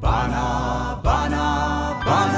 ባና ባና ባና።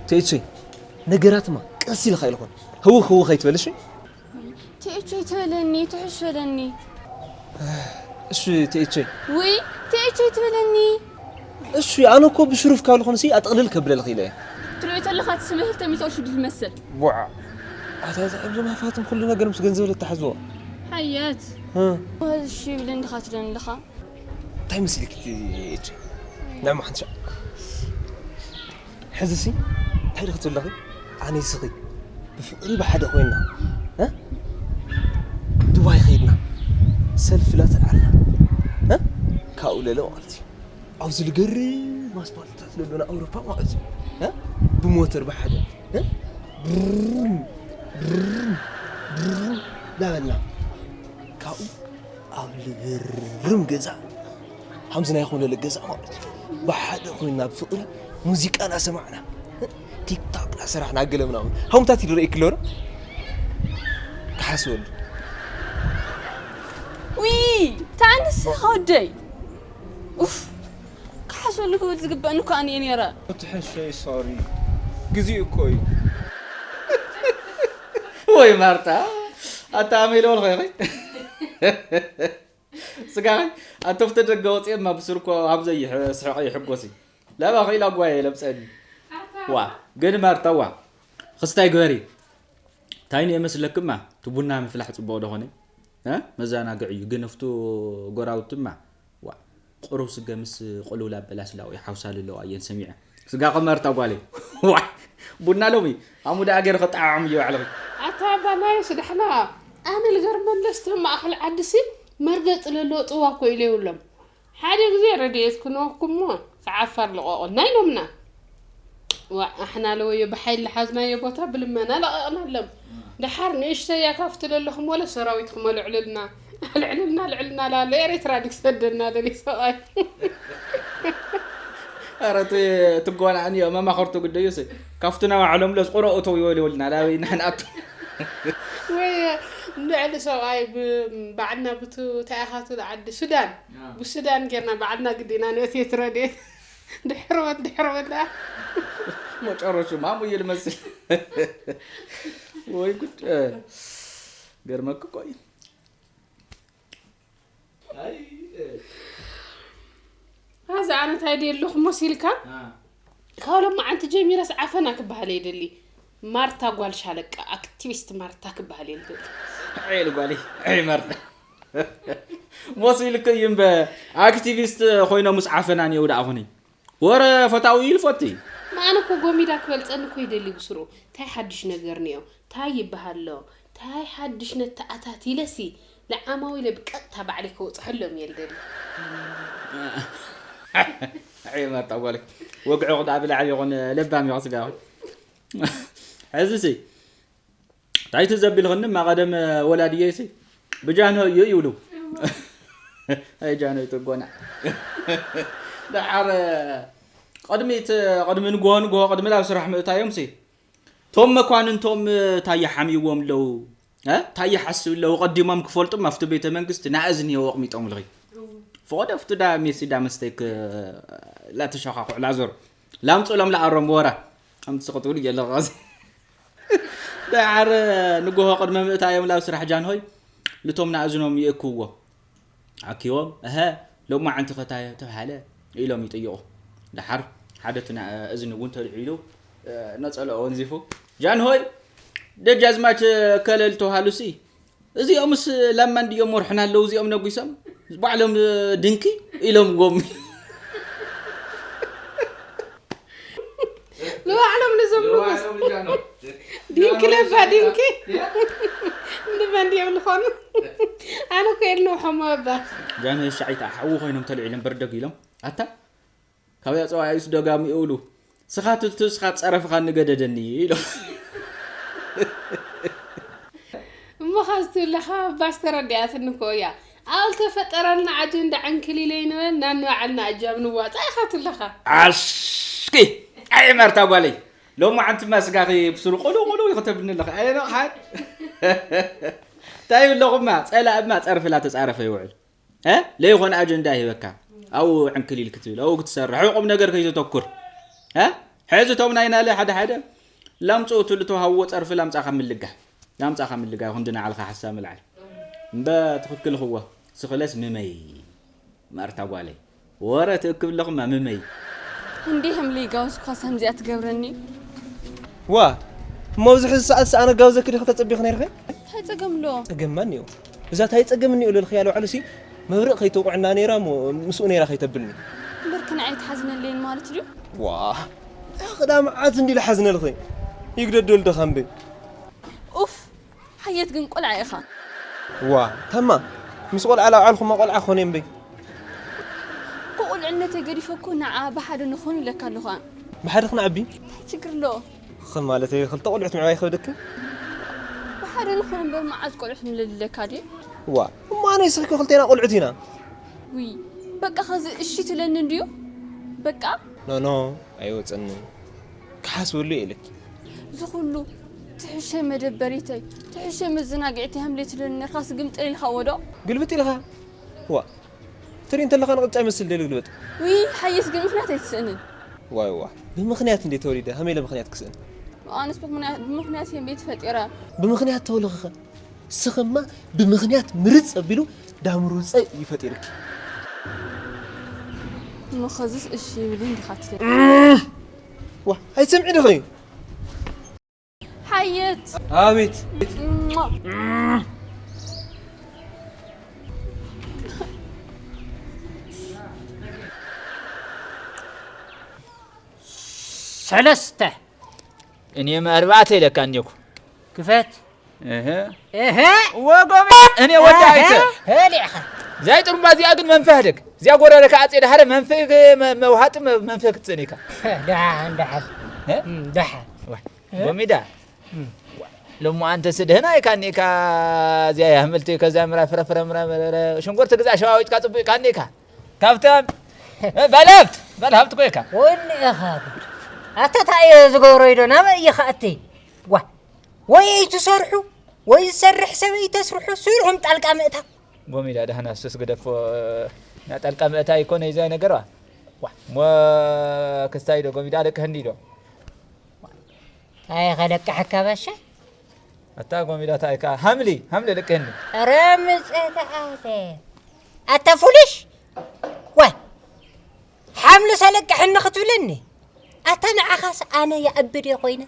ቴቼ፣ ነገራትማ ቀስ ኢልካ ኢልኮን፣ ህውኽ ህውኽ ኣይትበል እሺ። ቴቼ ትበለኒ ትሕሽ በለኒ። እሺ ቴቼ። ውይ፣ ቴቼ ትበለኒ። እሺ፣ ኣነ እኮ ብሽሩፍ ካብ ልኾንሲ ኣጥቕልል ከብለልኺ ኢለ እየ። ትሪኦ ተለኻ እቲ ስምህ ተሚቶ ሽዱድ ይመስል። ቡዓ። ኣታ እዛ እብዞም ሃፋትም ኩሉ ነገር ምስ ገንዘብ ለተሓዝዎ። ሓየት። እ። እሺ፣ ይብል እንድኻ ትለኒ ኣለኻ። እንታይ መሲልኪ ቴቼ? ንዕማ ሓንቲ ሻዕ። ሕዚሲ እንታይ ኢልኪ ዘለኺ? ኣነ ስኺ ብፍቕሪ ብሓደ ኮይና፣ እ? ዱባይ ከይድና፣ ሰልፊ ላተልዓልና፣ እ? ካብኡ ለለ ማለት እዩ። ኣብዚ ልገርም ኣስፓልትታት ለሎና ኣውሮፓ ማለት እዩ። እ? ብሞተር ብሓደ፣ እ? ብሩም፣ ብሩም፣ ብሩም ላበልና። ካብኡ ኣብ ልብርም ገዛ፣ ከምዚ ናይ ኮለለ ገዛ ማለት እዩ። ብሓደ ኮይና ብፍቕሪ ሙዚቃ እናሰማዕና፣ ቲክቶክ እናሰራሕና ገለ ምናምን። ሃምታት ይድረእክሎ ዶ? ክሓስበሉ። ውይ፣ ተኣንስ ወደይ። ኡፍ፣ ክሓስበሉ ክብል ዝግበኣኒ እኮ ኣነ እየ ነይረ። ትሕሸይ፣ ሶሪ። ግዜ እኮ እዩ። ወይ ማርታ፣ ኣታ ኣመይ ለወልኸ ኢኺ? ስጋኺ ኣቶፍተ ደገ ወፅኤማ ብስርኮ ሃምዘ ይሕ-፣ ስሕቐ ይሕጎሲ። ለባ ኸኢላ ጓየ ለብፀኒ። ዋ፣ ግን ማርታ ዋ። ክስታይ ግበሪ። ታይ ንየ መስለክማ፣ እቲ ቡና ምፍላሕ ፅቡቕ ዶ ኾነ? እ? መዘናግዒ እዩ። ግን ኣብቱ ጎራውትማ፣ ዋ፣ ቁሩብ ስገ ምስ ቁልውል ኣበላስላኡ ይሓውሳሉ ኣለዋ እየን ሰሚዐ። ስጋ ኸመርታ ጓለይ። ዋ፣ ቡና ሎሚ፣ ኣሙ ደኣ ገይረ ኸጠዓዓም እዩ ባዕልኺ። ኣታ ኣባ ናየስ ዳሕና፣ ኣነ ልገርመለስ ተማእኸል ዓድሲ መርገፂ ለለዎ ፅዋ እኮ ኢለ ይብሎም። ሓደ ግዜ ረድኤት ክንወኩም እሞ፣ ክዓፋር ልቐቑልና ኢሎምና። ዋ፣ ኣሕና ለወዮ ብሓይሊ ሓዝናዮ ቦታ ብልመና ለቐቕናሎም። ደሓር ንእሽተያ ካፍቲ ለለኹም ወለ ሰራዊትኩም ኣልዕልልና፣ ኣልዕልልና፣ ኣልዕልና ላለ ኤርትራ ድክ ሰደና ደሊ ሰብኣይ። ኧረ እቲ ትጓናዕንዮ መማኸርቱ ግደዩሲ፣ ካፍትና ባዕሎም ለዝቑሮ እተው ይበልወልና፣ ላበይና ንኣቱ። ወይ ልዕሊ ሰብኣይ ብ-፣ ባዕልና ብቱ ተኣኻቱ ዓዲ ሱዳን፣ ያ። ብሱዳን ጌርና ባዕልና ግዲና ንእትየት ረድኤት። ድሕሪ በል፣ ድሕሪ በል ደኣ። መጨረሹ ማሙ እዩ ልመስል። ወይ ጉድ። እ፣ ገርመክ እኮ እዩ። ኣይ፣ እ። ኣዚ ኣነ እንታይ ድየ ኣለኹ መሲልካ? አ። ካብ ሎማዓንቲ ጀሚረስ ዓፈና ክበሃል እየ ደሊ። ማርታ ጓል ሻለቃ፣ ኣክቲቪስት ማርታ ክበሃል እየ ደሊ። ዒል ጓሊ፣ ዒል ማርታ። መሲልክ እዩ እምበ፣ ኣክቲቪስት ኮይኖ ምስ ዓፈና እኒአው ደኣ ኹኒ። ወረ ፈታዊ ኢሉ ፈቲ። ንኣነ እኮ ጎሚዳ ክበልጸኒ እኮ ይደሊ ብስሩ። እንታይ ሓድሽ ነገር እኒኦ? እንታይ ይበሃል ኣሎ? እንታይ ሓድሽ ነተኣታት ኢለሲ ንዓማዊለ ብቀጥታ ባዕለይ ከውጽሐሎም እየ ልደሊ። ዒል ማርታ ጓለይ። ወግዕኹ ደኣ ብላዕሊ ይኹን ለባም ኢኹ ስጋኹ። ሕዚሲ፣ እንታይ ትዘቢልኽኒ እማ ቀደም ወላድየይሲ ብጃንሆ እዩ ይብሉ። ኣይ ጃኖይ ትጎና። ደሓር ቅድሚት ቅድሚ ንግሆ ንግሆ ቅድሚ ናብ ስራሕ ምእታዮም ሲ ቶም መኳንንቶም ታየ ሓምይዎም ኣለዉ። እ? ታየ ሓስብ ኣለዉ። ቀዲሞም ክፈልጡ ኣብቲ ቤተ መንግስቲ ናእዝኒ የው ኣቕሚጦም ኣለኺ። ፈቐደ ኣብቲ ዳ ሜሲ ዳ መስተይክ ላተሸኻኹዕ ላዞር ላምፅሎም ላኣሮም ወራ ከምቲ ስቕጥውሉ ገለ ቐዚ። ደሓር ንግሆ ቅድሚ ምእታዮም ላብ ስራሕ ጃንሆይ ልቶም ናእዝኖም ይእክብዎ። ኣኪቦም፣ "እሀ፣ ሎማዓንቲ ከ ታይ ተብሃለ?" ኢሎም ይጥይቑ። ደሓር ሓደ እቲ ናእዝኒ እውን ተልዒሉ፣ ነጸለኦ ወንዚፉ፣ "ጃንሆይ፣ ደጃዝማች ከለል ተውሃሉሲ፣ እዚኦምስ ላማ እንድዮም ወርሕና ኣለዉ፣ እዚኦም ነጒሶም፣ ባዕሎም ድንኪ?" ኢሎምዎም። ንባዕሎም ንዞም ንጉስ። ንባዕሎም ንጃኖ። ዲንኪ ጃኖ ለባ ንጃኖ። ዲንኪ። ንመን ድዮም ዝኾኑ? ኣነ እኮ የልንውሖም እባ። ጃንሆይ ሻዒት ሓዊ ኮይኖም ተልዒሎም በርደግ ኢሎም፣ "ኣታ፣ ካብያ ጸዋዒስ ደጋሚኡ እሉ፣ ስኻ ትልቱ ስኻ ጸረፍኻ ንገደደኒ" ኢሎም። እሞ ኻዚ ትብለኻ ባስ ተረዲኣትኒ እኮ እያ። ኣልተፈጠረልና ኣጀንዳ ዕንክሊለይ ንበል፣ ናንባዕልና እጃም ንዋጻእ ኢኻ ትብለኻ። ኣሽኪ! ኣይ መርታ ጓለይ፣ ሎማዓንትማ ስጋኺ ብስሩ ቁሉ ቁሉ ይኽተብኒ ኣለኺ። ኣየ ነቕሓት። እንታይ ይብለኹማ? ጸላእማ ጸርፊ ላተጻረፈ ይውዕል። እ? ለይኾነ ኣጀንዳ ይህበካ። ኣብኡ ዕንክሊል ክትብል፣ ኣብኡ ክትሰርሕ፣ ኣብ ቁም ነገር ከይተተኩር። እ? ሕዚ እቶም ናይ ናለ ሓደ ሓደ ላምጽኡ ትብሉ ተውሃብዎ ጸርፊ ላምጻኻ ምልጋህ። ላምጻኻ ምልጋህ ይኹን ድናዓልካ ሓሳብ ምልዓል። እምበ ትኽክል ኽዎ። ስኽለስ ምመይ። ማርታ ጓለይ። ወረ ትእክብ ኣለኹማ ምመይ። እንዲህም ሊጋውስ እኳ ከምዚኣ ትገብረኒ። ዋ፣ እሞ ኣብዚ ሕዚ ሰዓት ሰኣነ ጋብዘኪ ዲኺ ተጸቢኺ ነይርኺ? እንታይ ጸገም ኣሎ? ጸገም ማን እዩ? እዛ ታይ ጸገም እኒኦ ለልኽያ ለውዓሉሲ መብርቕ ከይተውቅዕና ነይራ እሞ ምስኡ ነይራ ከይተብልኒ። እምበርኪ ንዓይ ትሓዝነለይን ማለት ድዩ? ዋ፣ እኽዳ መዓት እንዲ ልሓዝነልኺ። ይግደዶ ልደኻ እምበይ። ኡፍ፣ ሓየት ግን ቆልዓ ኢኻ። ዋ፣ ተማ፣ ምስ ቆልዓ ለውዓልኩማ ቆልዓ ኾነ እምበይ። ብቑልዕነተይ ገዲፈ እኮ ንዓ ብሓደ ንኾን ኢለካ ኣለኹ። ብሓደ ክንዓቢ? እንታይ ችግር ኣለዎ? ኸም ማለተይ ክልተ ቆልዑት ምዕባይ ይኸብደኪ? ብሓደ ንኹን እምበር መዓዝ ቆልዑት ንለልለካ ድዩ? ዋ፣ እሞ ኣነ ይስሕኪ ክልቴና ቆልዑት ኢና። ውይ፣ በቃ ኸዚ እሺ ትለኒ እንድዩ? በቃ? ኖ፣ ኖ፣ ኣይወፀንን። ክሓስበሉ እየ ኢለኪ። እዚ ኩሉ ትሕሸ መደበሪተይ፣ ትሕሸ መዘናግዕተይ ሃምለይ ትለኒ ነርካስ ግምጥል ኢልካዎ ዶ? ግልብጥ ኢልካ? ዋ፣ ትርኢ እንተለኻ ንቕጫ ይመስል ደሊ ግልበጥ። ውይ፣ ሓየት ግን ምኽንያት ኣይትስእንን። ዋይ ዋ፣ ብምኽንያት እንዴ ተወሊደ፣ ከመይ ኢለ ምኽንያት ክስእን? ኣነስ ብምኽንያት፣ ብምኽንያት እየ ቤት ፈጢረ። ብምኽንያት ተወለኽኸ? ስኽማ ብምኽንያት ምርጽ ኣቢሉ ዳምሩጸ እዩ ፈጢርኪ። እሞ ኸዝስ እሺ ይብል እንዲኻ ትብል? ዋ፣ ኣይትሰምዒ ዲኺ? ሓየት። ኣቤት። እሞ። ሰለስተ። እኔም ኣርባዕተ ኢለካ እኒኩ። ክፈት። እህ። እህ። ወጎም እኔ ወዲ ኣይተ። ሄሊዕኻ። እዚኣ ጥሩምባ እዚኣ ግን መንፈህ ደግ። እዚኣ ጎረረ ከዓጽየ ደሓረ መንፈህ መ-፣ መውሃጢ መ-፣ መንፈህ ክትጽእን ኢካ። ደሓን፣ ደሓን። እ? እም፣ ደሓን። ዋ፣ እ? ጎሚዳ። እም። ሎሞ ኣንተ ስድህና ኢካ እኒካ እዚኣ ያህምልቲ ከዛ ምራ ፍረ ፍረ ምራ መረረ ሽንኩርቲ ግዛ ሸዋዊጥካ ጽቡቅ ኢካ እኒካ። ካብቶም ባለሀብት፣ ባለሀብት እኮ ኢካ። ወኒ ኢኻ ጉድ። ኣታ እንታይ እየ ዝገብሮ ኢዶ ናበይ ኢኻ ኣቲ? ዋ፣ ወይ ኣይትሰርሑ፣ ወይ ዝሰርሕ ሰብ ኣይተስርሑ፣ ስርሑም ጣልቃ ምእታው። ጎሚዳ ዳህና ሱስ ግደፎ፣ ና ጣልቃ ምእታይ እኮ ነይዛ ነገርዋ። ዋ፣ ሞ ክስታይ ዶ ጎሚዳ ደቂ ህንዲ ዶ? ኣይ ኸለቅሐካ ባሻ። ኣታ ጎሚዳ ታይ ከ ሃምሊ፣ ሃምሊ ልቅህኒ። ኧረ ምጽእቲ ኣለ። ኣታ ፉልሽ። ዋይ። ሓምሊ ሰለቅሐኒ ክትብለኒ? ኣታ ንዓኻስ ኣነ ይኣብድ እየ ኮይነ።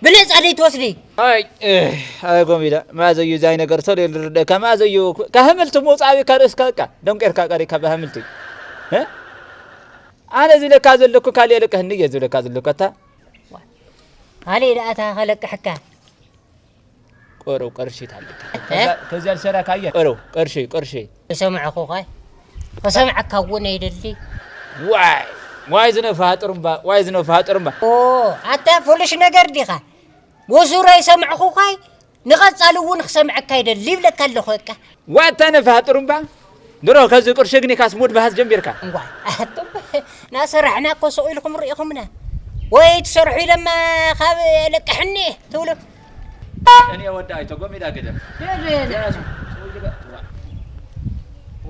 ብነጻ ደይ ትወስዲ? ኣይ፣ እህ፣ ኣይ ጎሚዳ፣ ማዘዩ ዛይ ነገር ተሎ ይርደካ፣ ማዘዩ ካህምልቲ ሞጻዊ ካርእስካ ቃ፣ ደንቄርካ ቀሪካ ብሃምልቲ። እ? ኣነ ዝለካ ዘለኩ ካልእ ልቅህኒ እየ ዝለካ ዘለኩ ኣታ። ካልእ ደኣ እታ ከለቅሐካ። ቆረው ቀርሺ ታልካ። እ? ከዛ፣ ከዚያ ልሰራካየ። ቆረው ቀርሺ፣ ቀርሺ። ተሰምዐኹ ኻይ? ተሰምዐካ እውን ኣይደሊ። ዋይ፣ ዋይ ዝነፍሃ ጥሩምባ፣ ዋይ ዝነፍሃ ጥሩምባ። ኦ፣ ኣታ ፉልሽ ነገር ዲኻ? ብሱረይ ሰምዐኹ ኻይ? ንቐጻሊ እውን ክሰምዐካ ይደሊ ይብለካ ኣለኹ። በቃ። ዋታ ነፋ ጥሩምባ። ድሮ ከዚ ቅርሺ ግኒካስ ሙድ ምሃዝ ጀሚርካ። እዋይ ኣቱም፣ ናሰራሕና እኮ ስቕ ኢልኩም ርኢኹምና። ወይ ትሰርሑ ኢለማ ካብ ለቅሕኒ ትብሉ። እኔ ወዳ ኣይተጎሚዳ ግደም። ደደለ። ያሱ፣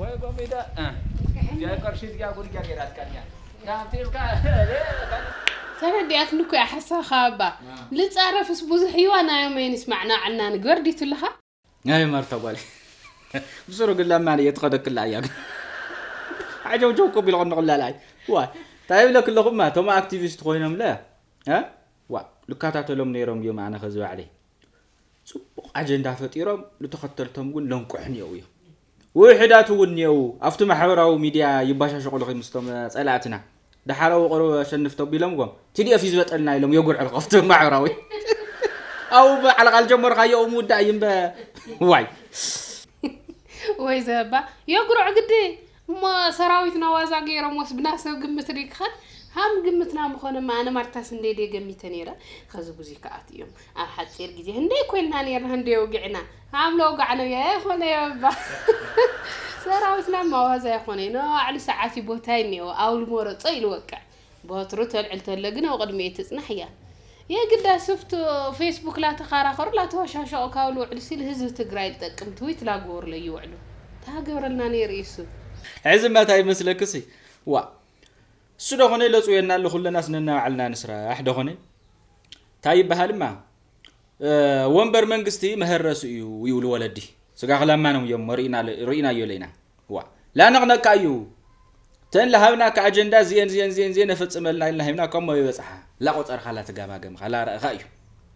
ወይ ጎሚዳ፣ እ። ያ ቅርሺ እዚኣ ጉድ እያ ጌራትካኛ። ናብቲ ኢልካ፣ እ፣ እ፣ ተረዲኣትኒ እኮ እያ ሓሳብካ ኣባ። ልጻረፍስ ብዙሕ ይዋ ናይ ዮመይንስ ማዕና ዕልና ንግበር ዲትልኻ? ኣይ ማርታ ጓል። ብስሩ ግላ ማን እየ ትኸደክላ እያ። ዓጀው ጀው ኮ ቢልቆ ንቕላል ኣይ። ዋ፣ ታይ ብለክ ኣለኹማ፣ ቶም ኣክቲቪስት ኮይኖም ለ። እ? ዋ፣ ልካታተሎም ነይሮም እዮም ኣነ ከዚ ባዕለይ። ጽቡቕ ኣጀንዳ ፈጢሮም ልተኸተልቶም ግን ለንቁሕ ነየው እዮም። ውሕዳት እውን ነየው ኣብቲ ማሕበራዊ ሚድያ ይባሻሸቑ ልኺ ምስቶም ጸላእትና። ደሓር ኣብኡ ቁሩብ ኣሸንፍ ተቢሎምዎም፣ ቲዲኤፍ እዩ ዝበጠልና ኢሎም የጉርዕሉ ከፍቲ ማሕበራዊ። ኣብኡ በዓል ቃል ጀመርካዮ ኣብኡ ምውዳእ እዩ እምበ-፣ ዋይ። ወይ ዘባ የጉርዕ ግዲ እሞ ሰራዊትና ዋዛ ገይሮም ወስ ብና ሰብ ግምት ሪክኸን ሃም ግምትና ምኾነ ማነ ማርታስ እንደ ደ ገሚተ ነይረ። ከዚ ብዙ ከኣት እዮም ኣብ ሓፂር ግዜ ህንደይ ኮይልና ነይርና ህንደይ ወግዕና ሃም ለውጋዕነዮ የኾነ የባ። ሰራዊትና ማዋዛ ይኾነ ንባዕሉ ሰዓት ቦታ ይኒኦ ኣውል መረፆ ኢሉ ወቅዕ። በትሩ ተልዕል ተለ ግን ኣብ ቅድሚኡ ትጽናሕ እያ። የግዳ ስፍቱ ፌስቡክ ላተኻራኸሩ ላተወሻሸቑ ካብ ልውዕሉ ሲል ህዝቢ ትግራይ ልጠቅም ትዊት ላግበሩለ ይውዕሉ። ታገብረልና ነይሩ ኢሱ። ሕዚ ማታ ይመስለክሲ ዋ እሱ ደኾነ ለጽውየና ኣሎ ኩለናስ ነናባዕልና ንስራሕ ደኾነ እንታይ ይበሃልማ ወንበር መንግስቲ መሀረሱ እዩ ይብሉ ወለዲ ስጋ ክላማኖም እዮም ርኢናዮ ለኢና ዋ ላነቕነቃ እዩ ተን ለሃብናካ ኣጀንዳ ዝየን ዝየን ዝየን ዝየን ነፈጽመልና ኢልና ሂብናካ እሞ ይበጽሓ ላቆጸርካ ላትጋማገምካ ላረእኻ እዩ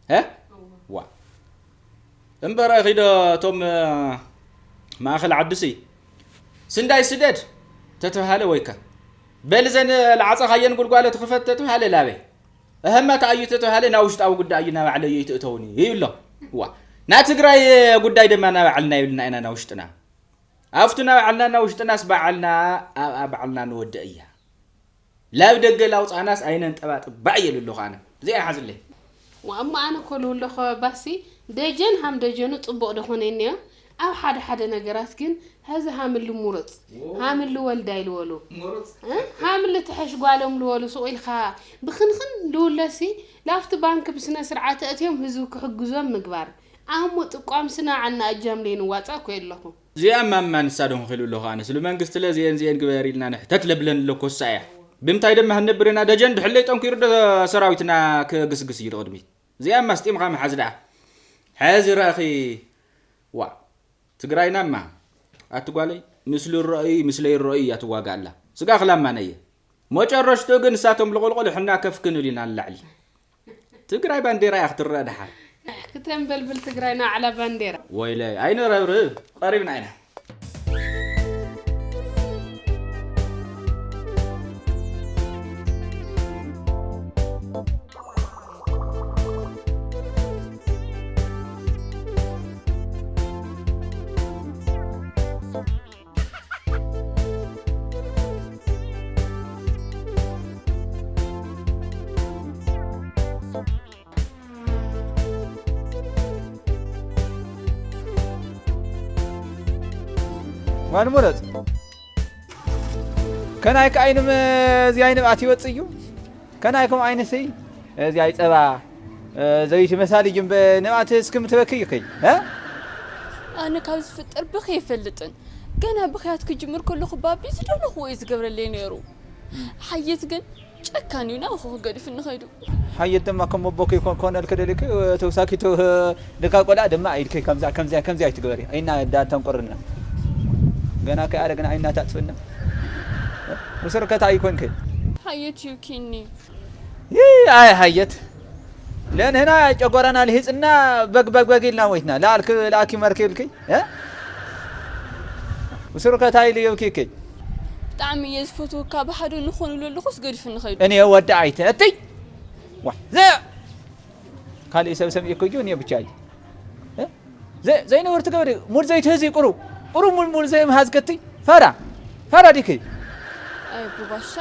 እ ዋ እምበረ ኺዶ እቶም ማእኸል ዓድሲ ስንዳይ ስደድ ተተብሃለ ወይከ በል ዘን ለዓፀኻየን ጉልጓለ ትኽፈት ተተብሃለ ላበይ እህመት ኣዩ ተተባሃለ ናብ ውሽጣዊ ጉዳይ እዩ ናባዕለይ እዩ ትእተውኒ ይብሎ ዋ ናይ ትግራይ ጉዳይ ድማ ናባዕልና ይብልና ኢና ናብ ውሽጥና ኣብቱ ናባዕልና ናብ ውሽጥናስ ባዓልና ኣብኣ ባዓልና ንወድእ እያ ላብ ደገ ላውፃናስ ኣይነንጠባጥብ ባዕ የሉ ኣለኹ ኣነ እዚኣ ይሓዝለይ ዋእሞ ኣነ ኮሉ ኣለኹ ባሲ ደጀን ሃም ደጀኑ ፅቡቕ ደኾነ እኒዮ ኣብ ሓደ ሓደ ነገራት ግን ሀዚ ሃምሊ ሙሩፅ ሃምሊ ወልዳይ ልወሉ እ? ሃምሊ ትሐሽ ጓሎም ልወሉ ሱቕ ኢልካ ብኽንኽን ልውለሲ ላፍቲ ባንክ ብስነ ስርዓት ኣእትዮም ህዝቢ ክሕግዞም ምግባር ኣሞ ጥቋም ስና ዓና እጃም ለይንዋፃ ኮ ኣለኹ እዚኣ ማማ ንሳ ዶ ክኽእል ኣለኹ ኣነስ ንመንግስቲ ለ እዚኤን እዚኤን ግበር ኢልና ንሕተት ለብለን ኣለኮ እሳ እያ ብምንታይ ደማ ክንነብር ኢና ደጀን ድሕለይ ጠንኪሩ ዶ ሰራዊትና ክግስግስ እዩ ንቕድሚት እዚኣ ማስጢምኻ ምሓዝ ደኣ ሕዚ ረእኺ ዋ ትግራይናማ ኣቲ ጓለይ ምስሉ ረእዩ ምስለ ይረእዩ እያ ትዋጋእ ኣላ ስጋ ክላማነየ መጨረሽትኡ ግን ንሳቶም ልቑልቑል ሕና ከፍ ክንብል ኢና ንላዕሊ ትግራይ ባንዴራ እያ ክትረአ ደሓር ክተንበልብል ትግራይ ናዕላ ባንዴራ ወይለይ ኣይንረብርብ ቀሪብና ኢና ማን ምረፅ ከናይ ከኣይንም እዚ ኣይንብኣት ይወፅእ እዩ ከናይ ከም ኣይንስይ እዚ ኣይፀባ ዘይቲ መሳሊ እዩ እምበ ንብኣት እስክም ትበክይ ይኸይ ኣነ ካብ ዝፍጠር ብኸ ይፈልጥን ገና ብኽያት ክጅምር ከለኹ ባቢ ዝደለኽዎ እዩ ዝገብረለይ ነይሩ ሓየት ግን ጨካን እዩ ናብኹ ክገድፍኒ ኸይዱ ሓየት ድማ ከም ኣቦኪ ኮነልኪ ደሊኪ ተውሳኪ ደካ ቆልዓ ድማ ኢልኪ ከምዛ ከምዚያ ከምዚያ ኣይትግበሪ ኣይና ዳተንቁርና ገና ከይኣረግና ኣይና ታጥፍና ውስርከታ ኣይኮንኪ ሓየት እዩ ኪኒ ይይ ኣይ ሓየት ለንህና ጨጎራና ልሂፅና በግ በግ በግ ኢልና ወይትና ለኣልኪ ለኣኪ መርኪ ኢልኪ ውስርከታ ኢሉ ይብኪ ብጣዕሚ እየ ዝፈትወካ ብሓደ ንኾን ኢሉ ኣለኹስ ገዲፍኒ ኸይዱ እኔ ወዲ ኣይተ እትይ ዋ ዘ ካልእ ሰብ ሰሚዕኩ እዩ እኔ ብቻ እዩ ዘይነብር ትገብሪ ሙድ ዘይትህዚ ቁሩ ቁሩ ሙልሙል ዘይምሃዝከትይ ፋራ ፋራ ዲክይ ኣይ ቡባሻ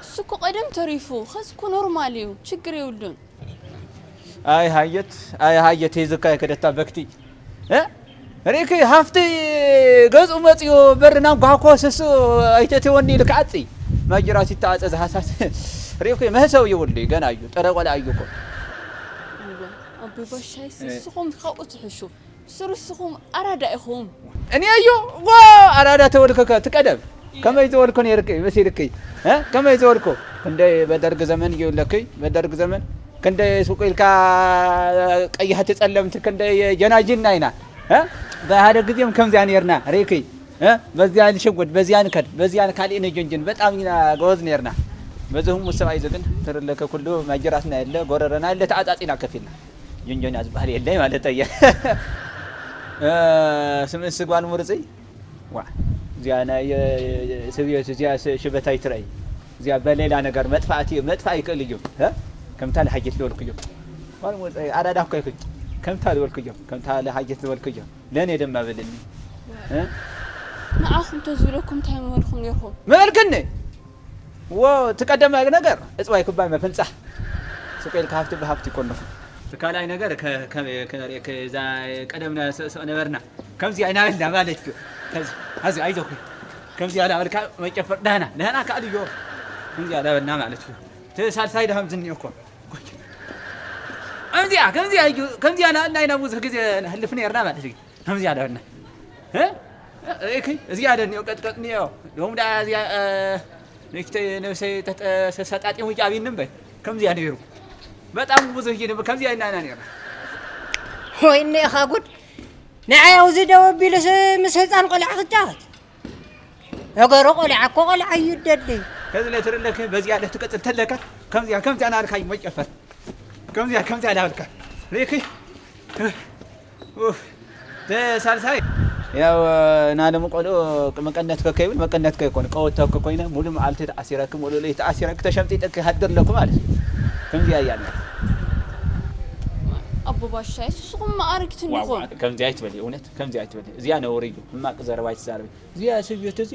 እሱ እኮ ቀደም ተሪፉ ኸዚ እኮ ኖርማል እዩ ችግር የብሉን ኣይ ሃየት ኣይ ሃየት ሒዝካ የከደታ በክቲ እ? ሪኪ ሃፍቲ ገዝኡ መፅኡ በርና ጓኮ ስሱ ኣይተትወኒ ኢሉ ክዓፂ ማጅራት ይተዓፀ ዝሃሳስ ሪኪ መህሰው ይውሉ ገና እዩ ጥረ ቆልዓ እዩ እኮ። እወ ኣቦይ ባሻይ ንስኹም ካብኡ ትሕሹ። ስርስኹም ኣራዳ ኢኹም። እኔ እዩ ዋ ኣራዳ ተወልከከ ትቀደም ከመይ ዝበልኩ ነይርክ መሲልክ እ? ከመይ ዝበልኩ ክንደይ በደርግ ዘመን እዩ ለክ በደርግ ዘመን ክንደይ ሱቅ ኢልካ ቀያሕቲ ጸለምቲ ክንደይ ጀናጅና ኢና እ? ብሓደ ግዜም ከምዚያ ነርና ሪኪ እ? በዚያ ንሽጉድ በዚያ ንከድ በዚያ ካልእ ንጅንጅን በጣም ኢና ጎበዝ ነርና። በዚ ህሙስ ሰብኣይ እዚ ግን ትርለከ ኩሉ ማጅራትና የለ ጎረረና የለ ተዓጻጺና ከፊልና ጅንጆና ዝበሃል የለይ ማለት እየ። እ፣ ስምእስ ጓል ሙርፅይ ዋ እዚኣ ናይ እ፣ ስብየት እዚኣ ስ- ሽበት ኣይትረእይ እዚኣ በሌላ ነገር መጥፋእቲ መጥፋእ ይክእል እዩ እ? ከምታ ለሓጀት ዝበልኩዮ ጓል ሙርፅይ ኣራዳ እኮ ይኩኝ ከምታ ዝበልኩዮ ከምታ ለሓጀት ዝበልኩዮ ለእኔ ድማ በልኒ እ? ንዓኹም ተዝብለኩም እንታይ ምበልኩም ነርኩም? ምበልክኒ ዎ ትቀደም ነገር እፅዋይ ኩባይ መፈንፃ ስቆ ኢልካ ሃፍቲ ብሃፍቲ ይኮንኹ እቲ ካልኣይ ነገር ከ- ከ- ከ- ከ- እዛ ቀደምና ስቕ ነበርና ከምዚ ኣይናበልና ማለት እዩ ከዚ ኣዚ ኣይዞኩ ከምዚ ኣላበልካ መጨፈር ዳህና ዳህና ካልዮ ከምዚ ኣላበልና ማለት እዩ እቲ ሳልሳይ ድሃም ዝኒኦ እኮ ከምዚኣ ከምዚኣ እዩ ከምዚኣ ናበልና ኢና ብዙሕ ግዜ ንሕልፍ ነርና ማለት እዩ ከምዚኣ ዳበልና እኪ እዚኣ ደኒኦ ቀጥቀጥኒዮ ሎም ዳ እዚኣ ንክተይ ነብሰይ ተሰጣጢሙ ጃቢኒ እምበር ከምዚኣ ነይሩ በጣም ብዙሕ እዩ ነበር ከምዚኣ ኢናና ነርና ወይኔ ኢኻ ጉድ ንዓይ ኣብዚ ደው ኣቢሉስ ምስ ህፃን ቆልዓ ክጫወት ነገሩ ቆልዓ እኮ ቆልዓ እዩ ደዲ ከዚ ለትርለክ በዚኣ ለትቀፅል ተለካ ከምዚኣ ከምዚኣ ናልካ ይመጨፈር ከምዚኣ ከምዚኣ ላበልካ ሪኪ ሳልሳይ ያው ናለም ቆልኡ መቀነት ከከይብል መቀነት ከይኮን ቀወታ ከኮይነ ሙሉ መዓልቲ ተዓሲረክ ሙሉ ለይ ተዓሲረክ ተሸምጢጠክ ሃድር ኣለኩ ማለት እዩ። ከምዚ ኣያ ኣቦ ባሻይ ንስኹም መኣርግቲ እንዲኹም ከምዚ ኣይትበል እውነት ከምዚ ኣይትበል እዚኣ ነውሪ እዩ ሕማቅ ዘረባ ኣይትዛረቢ እዚኣ ስብዮት እዚ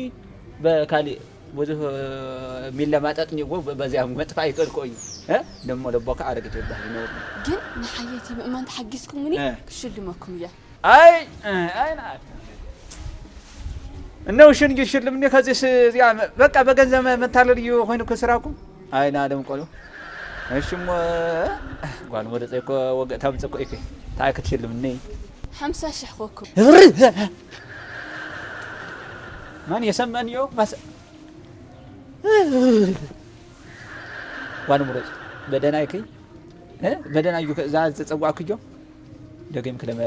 በካሊእ ብዙህ የሚለማጠጥ ኒጎ በዚያ መጥፋ ይቀልቆ እዩ እ? ደሞ ለቦካ ኣረግት ይባህ ይኖር ግን ንሓየት ምእማን ተሓጊዝኩምኒ እ። ክሽልመኩም እያ ኣይ ኣይ ናት እነው ሽን ይሽልምኒ ከዚስ እዚኣ በቃ በገንዘብ መታለል እዩ ኮይኑ ክስራኩም ኣይ ናደም ቆሉ እሽሞ ጓል ወደ ጸይኮ ወገ ታምጽ እኮ ኢኪ ታይ ክትሽልምኒ ሓምሳ ሽሕ ኮኩም ማን የሰመን ዮ ማስ ጓል ሙረጽ በደናይኪ እ? በደናዩ እዛ ዝተጸዋዕክዮ ደገምክ ለመ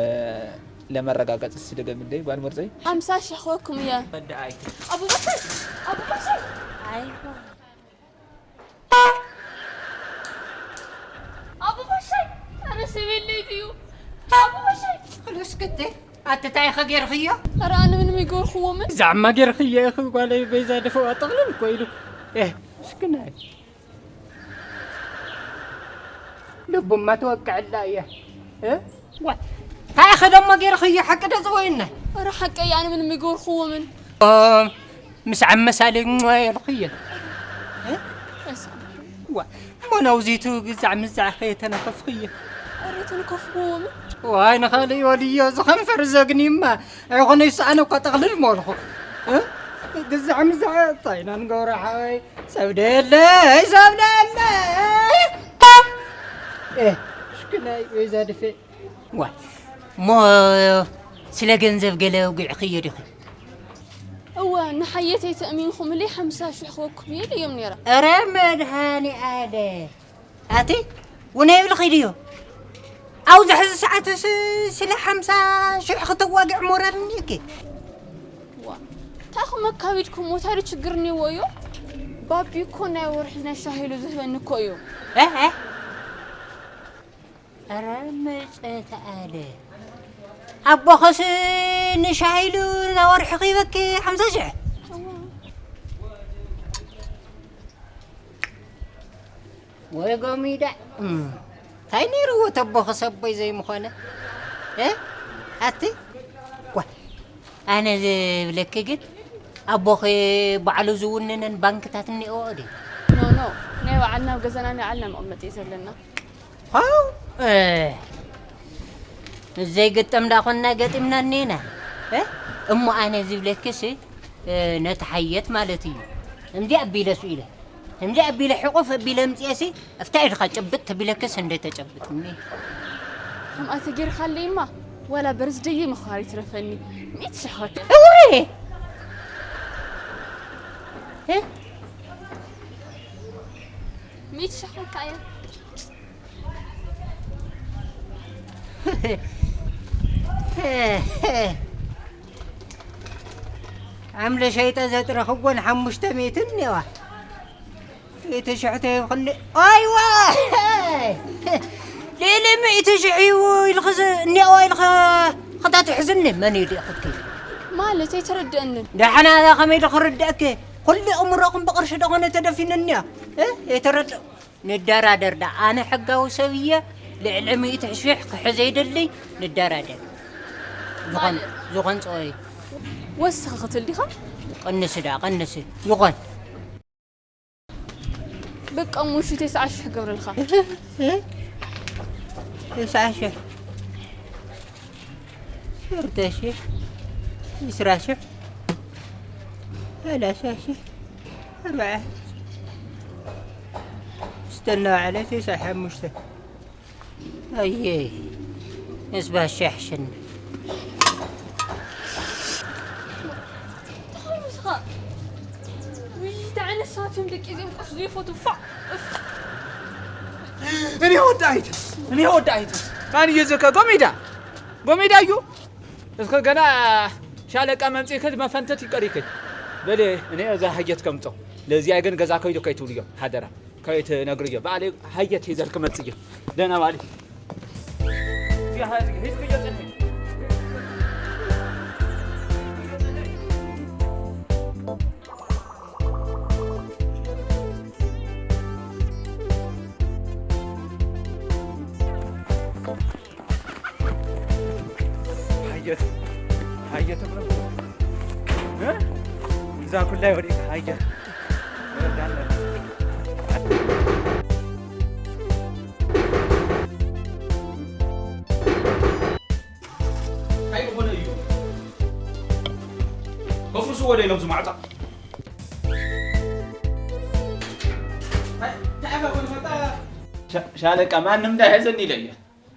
ለመረጋገጽ ስደገም እንደ ጓል ሙረጽ ሓምሳ ሽሕ ኮኩም እያ በደኣይ ኣቡበከር ኣቡበከር ኣቡበሻይ ኣረ ስብለይ ድዩ ኣቡበሻይ ክሉስ ክትል ኣትታይ ኸጌርኽዮ ኣረ ኣነ ምንም ይገርክዎምን ዛዕማ ጌርኽዮ ኢኺ ጓለይ በይዛ ድፍዋ ጠቕልል እኮ ኢሉ ኤ ምስክናይ ልቡማ ትወቅዕላ እያ እ? ዋ፣ እንታይ ኢኺ ደሞ ጌርኽዮ ሓቂ ዶ ዝወይነ ኣረ ሓቀይ ኣነ ምንም ይገርክዎምን ምስ ዓመሳለይ ሟ የልኽዮ ዋ እሞ ናውዚቱ ግዛዕ ምዛዕ ከየተነኸፍኽዮ ኣረ ተንከፍክዎምን ዋይ ንኻልእ ወልዮ ዝኸንፈር ዘግኒማ ኣይኾነ ይሰኣነ እኳ ጠቕልል ሞልኹ እ? ግዛዕ ምዛዕ ጣይና ንገብሮ ሓወይ ሰብደለይ ሰብደለይ እ፣ ሽክናይ ወይዛ ድፌ ዋ እሞ ስለ ገንዘብ ገለ ውግዕኽዮ ዲኺ እወ ንሓየተይ ተእሚንኩምለይ ሓምሳ ሽሕ ክወኩም እየ ኢለዮም ነይረ እረ መድሃኒ ኣለ ኣቲ ውነ ይብልኺ ድዮ ኣብዚ ሕዚ ሰዓትስ ስለ ሓምሳ ሽሕ ክትዋግዕ ሞራል እኒእኪ ዋ እንታይ ኹም ኣካቢድኩም ወታሪ ችግር እኒዎ እዩ ባቢ እኮ ናይ ወርሒ ናይ ሻሂሉ ዝህበኒ እኮ እዩ እ፣ እ። ኧረ መጸተ ኣለ ኣቦኸስ ንሻሂሉ ናወርሒ ኺበኪ ሓምሳ ሽሕ ወይ ጎሚዳ እንታይ ነይርዎ ተቦኸስ ኣቦይ ዘይምኾነ እ? ኣቲ ጓ ኣነ ዝብለኪ ግን ኣቦኺ ባዕሉ ዝውንነን ባንክታት እኒኦዎ ድዩ? ኖ ኖ ናይ ባዕልና ኣብ ገዛና ናይ ባዕልና መቐመጢ እዩ ዘለና ሃው እ፣ ዘይግጠም ዳኾንና ገጢምና እኔና። እ? እሞ ኣነ ዝብለክስ፣ እ፣ ነቲ ሓየት ማለት እዩ። እንዲ ኣቢለሱ ኢለ። እንዲ ኣቢለ ሕቑፍ ኣቢለ ምጽኤሲ፣ እፍታ ኢድኻ ጭብጥ ተቢለክስ እንደ ተጨብጥኒ። ከምኣ ተጌርካለይማ፣ ዋላ በርዝደይ ምኽባር ይትረፈኒ። ሚእቲ ሽሕ ወከ። እውይ! እ? ሚእቲ ሽሕ ወከ እያ። ዓምለ ሸይጠ ዘጥረኽጎን ሓሙሽተ ሚእትን እኔዋ። ሚእቲ ሽሕ ተሂብኽኒ። ኣይዋ! ልዕሊ ሚእቲ ሽሕ እዩ ኢልኺ ዝ-፣ እኔዋ ኢልኺ ኸታ ትሕዝኒ። መን እዩ ዲኹትኪ? ማለት ኣይተረድአንን። ደሓና እዛ ኸመይ ዶ ክርድአኪ? ኩሉ እምሮኹም ብቕርሺ ዶ ኾነ ተደፊኑ እኔዋ? እ? ኣይተረድእ-፣ ንደራደር ዳ፣ ኣነ ሕጋዊ ሰብ እየ። ልዕሊ ሚእቲ ሽሕ ክሕዘ ይደልይ። ንደራደር። ዝኾን፣ ማለት? ዝኾን ጸወይ። ወስኺ ክትል ዲኻ? ቀንስ ዳ፣ ቀንስ። ዝኾን። በቃ፣ እሞ እሺ፣ ተስዓ ሽሕ ገብረልካ። ተስዓ ሽሕ። ሽዑ ተሽሕ፣ ዕስራ ሽሕ፣ ሰላሳ ሽሕ፣ ኣርብዓ፣ ዝተናውዓለ ተስዓ ሓሙሽተ። ኣየ፣ ንስባ ሸሕሽን። ተኸሉስኻ። ውይ፣ እንታይ ዓይነት ሰባት እዮም ደቂ እዚኦም፣ ቁስ ዘይፈትዉ፣ ፋዕ። እፍ። እኔ ወዳይት፣ እኔ ወዳይት። ማን እዩ ዝከ ጎሜዳ? ጎሜዳ እዩ። እስከ ገና ሻለቃ መምጽእከ መፈንተት ይቀሪከ። በለ፣ እኔ እዛ ሀየት ከምጾ። ለዚያ ግን ገዛ ከይዱ ከይትብልዮ፣ ሓደራ። ከይትነግርዮ። ባዕለይ ሀየት ሒዘልክ መጽእዮ። ደህና ዋሊ። እዚኣ ሂዝክዮ ጽንሒ። ሀየት፣ ሀየት ብሎ። እ? እዛ ኩላይ ወዲቅ ሀየት። ወዳለ። እንታይ ዝኾነ እዩ? ከፍርሱ ወደ ኢሎም ዝማዕጣ። እንታይ፣ እንታይ ኢኻ ኮን መጣ? ሻ-፣ ሻለቃ ማንም እንዳይሕዘኒ ኢለ እየ።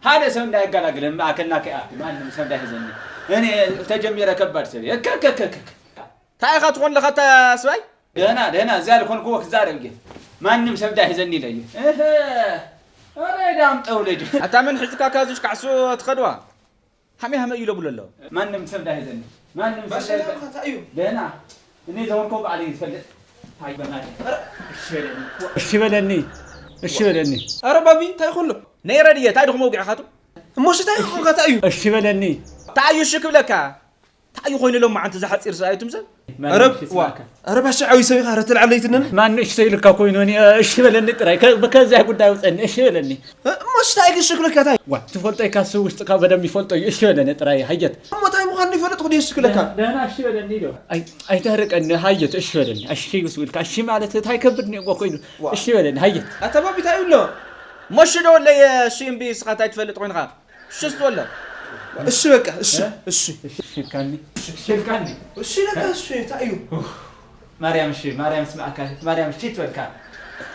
ሓደ ሰብ እንዳይገላግለን ማእከልና ከኣ ማንም ሰብ እንዳይሕዘኒ። እኔ ተጀሚረ ከባድ ሰብ እየ። ከከከከ። እንታይ ኢኻ ትኾን ለኻ እታ ስባይ? ደህና፣ ደህና፣ እዚኣ ልኾንኩዎ ክዛረብ እየ። ማንም ሰብ እንዳይሕዘኒ ኢለ እየ። እህ፣ ኧረ ዳምጠው ልጅ። ኣታ መን ሒዝካ ካብዚ ካዕሶ ትኸድዋ? ሃሜ ሃሜ እዩ ለብሎ ኣሎ። ማንም ሰብ እንዳይሕዘኒ። ማንም ሰብ ባሻ እንዳይሕዘኒ። እንታይ እዩ? ደህና። እኔ ዘወርኮ በዓል እዩ ዝፈልጥ። ታይ በናትህ። ኧረ፣ እሺ በለኒ። እሺ በለኒ። እሺ በለኒ። ኧረ ባቢ፣ እንታይ ይኾን ኣሎ? ነይ ረድየ፣ ታይ ድኹም ወጊዕኻቱ? እሞ እሺ፣ ታይ ይኾን፣ እንታይ እዩ? እሺ በለኒ። ታይ እዩ እሺ ክብለካ? እንታይ እዩ ኮይኑ ሎማዓንቲ እዛ ሓፂር ሰብኣይቱም ሰብ? ማን ኧረ፣ እሺ ዋ፣ ስማካ? ኧረ ባሻ ዓብዪ ሰብ ኢኻ፣ ኧረ ተልዓለይትነን። ማን እሺ ኢልካ ኮይኑ፣ እኔ፣ እሺ በለኒ ጥራይ። ከ-፣ ከዚያ ጉዳይ ውፀኒ፣ እሺ በለኒ። እ፣ እሞ እሺ፣ እንታይ እሺ ክብለካ፣ እንታይ? ዋ፣ ትፈልጦ ኢካ፣ እሱ ውሽጥካ በደንብ ይፈልጦ እዩ። እሺ በለኒ ጥራይ፣ ሀየት። እሞ እንታይ ምዃኑ ይፈልጥ፣ ኩዲ እሺ ክብለካ? ደህና፣ እሺ በለኒ ዶ። ኣይ-፣ ኣይተህርቀኒ፣ ሀየት፣ እሺ በለኒ። እሺ ይውስ ውልካ፣ እሺ ማለት እንታይ ከብድ ነው እኮ ኮይኑ። ዋ። እሺ በለኒ፣ ሀየት። ኣታ ባቢ፣ እንታይ ይብሎ? እሞ እሺ ዶ ወለየ፣ እሺ እምቢ፣ እስኻ እንታይ ትፈልጥ ኮይንኻ? ሽስት ወለ። እሺ በቃ፣ እሺ፣ እ? እሺ። እሺ ኢልካኒ። እሺ ኢልካኒ። እሺ ለካ፣ እሺ፣ እንታይ እዩ? ኡፍ። ማርያም፣ እሺ፣ ማርያም ስማዕካ፣ ማርያም፣ እሺ ትበልካ።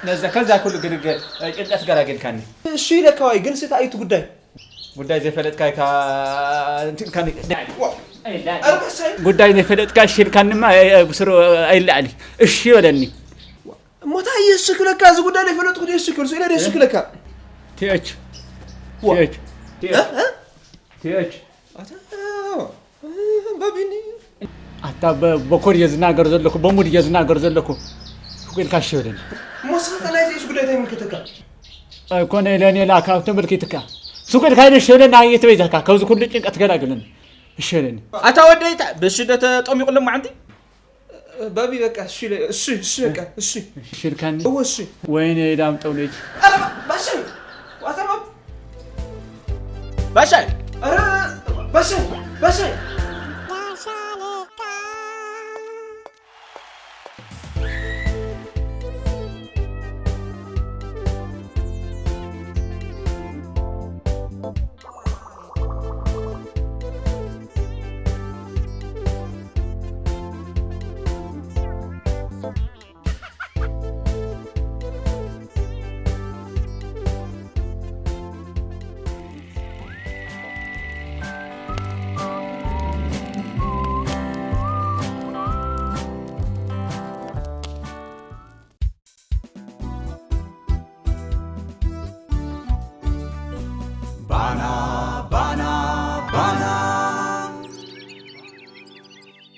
ነዛ፣ ከዛ ኩሉ ግርግር፣ እ፣ ጭንቀት ገላገልካኒ። እሺ ኢለካ ዋይ፣ ግን እንታይ እዩ እቲ ጉዳይ? ጉዳይ ዘይፈለጥካ ኢካ፣ እንትን ኢልካኒ። ዋ። ኣይላዕሊ። ኣረ በሳይ። ጉዳይ ዘይፈለጥካ እሺ ኢልካኒማ፣ እ፣ እ፣ ብስሩ፣ እ፣ ኣይላዕሊ። እሺ በለኒ። እሞ እንታይ እየ እሺ ክብለካ? እዚ ጉዳይ ዘይፈለጥኩ ድየ እሺ ክብል? ስኢለ ድየ እሺ ክብለካ? ቲኤች። ዋ። ቲኤች። እ? እ? ቲኤች። ኣታ፣ ባቢኒ። ኣታ በ-፣ በኮድ እየ ዝናገር ዘለኩ፣ በሙድ እየ ዝናገር ዘለኩ። ሱቅ ኢልካ እሺ በለኒ። እሞ ንስኻ ከ ናይ ቲኤች ጉዳይ እንታይ ይምልከተካ? ኣይኮነ ኢለ እኔ ላካ ተመልኪትካ። ሱቅ ኢልካ እሺ በለኒ፣ ኣየት በይዛካ፣ ካብዚ ኩሉ ጭንቀት ገላግለኒ። እሺ በለኒ። ኣታ ወደይ፣ ታ-፣ ብሽደ ተጠሚቑ ሎማዓንቲ? ባቢ በቃ እሺ ኢለ-፣ እሺ፣ እሺ በቃ እሺ። እሺ ኢልካኒ? እወ እሺ። ወይኔ ዳምጠው ልጅ። ኧረ ባ-፣ ባሻይ! ዋታ ባብ-፣ ባሻይ! ኧረ ባሻይ! ባሻይ! ፋና